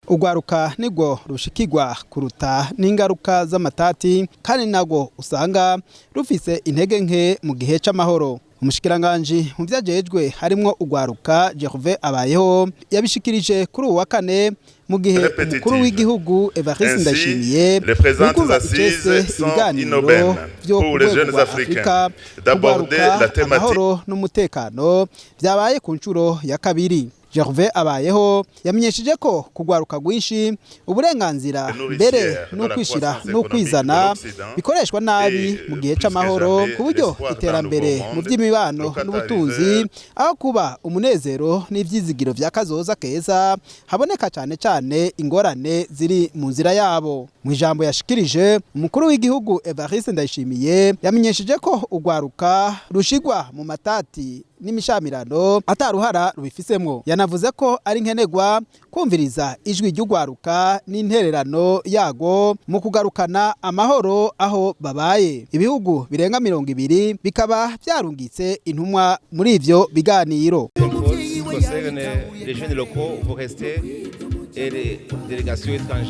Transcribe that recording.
Urwaruka nirwo rushikirwa kuruta n'ingaruka z'amatati, kandi narwo usanga rufise intege nke mu gihe c'amahoro. Umushikiranganji mu vyajejwe harimwo urwaruka, Gervais Abayeho, yabishikirije kuri uwu wa kane mu gihe umukuru w'igihugu Evariste Ndayishimiye yugurura icese ibiganiro vyo ku rwego rwa Afurika, urwaruka, amahoro n'umutekano, vyabaye ku nshuro ya kabiri. Gervais Abayeho yamenyesheje ko kugwaruka rwinshi uburenganzira mbere n'ukwishira n'ukwizana bikoreshwa nabi mu gihe c'amahoro, ku buryo iterambere mu by'imibano n'ubutunzi, aho kuba umunezero n'ivyizigiro vya kazoza keza, haboneka cane cane ingorane ziri mu nzira yabo. Mu ijambo yashikirije, umukuru w'igihugu Evariste Ndayishimiye yamenyesheje ko urwaruka rushigwa mu matati n'imishamirano ataruhara rubifisemwo. Yanavuze ko ari nkenerwa kumviriza ijwi ry'urwaruka n'intererano yago mu kugarukana amahoro aho babaye. Ibihugu birenga 20 bikaba vyarungitse intumwa muri ivyo biganiro. Concerne les jeunes locaux vont rester et les délégations étrangères.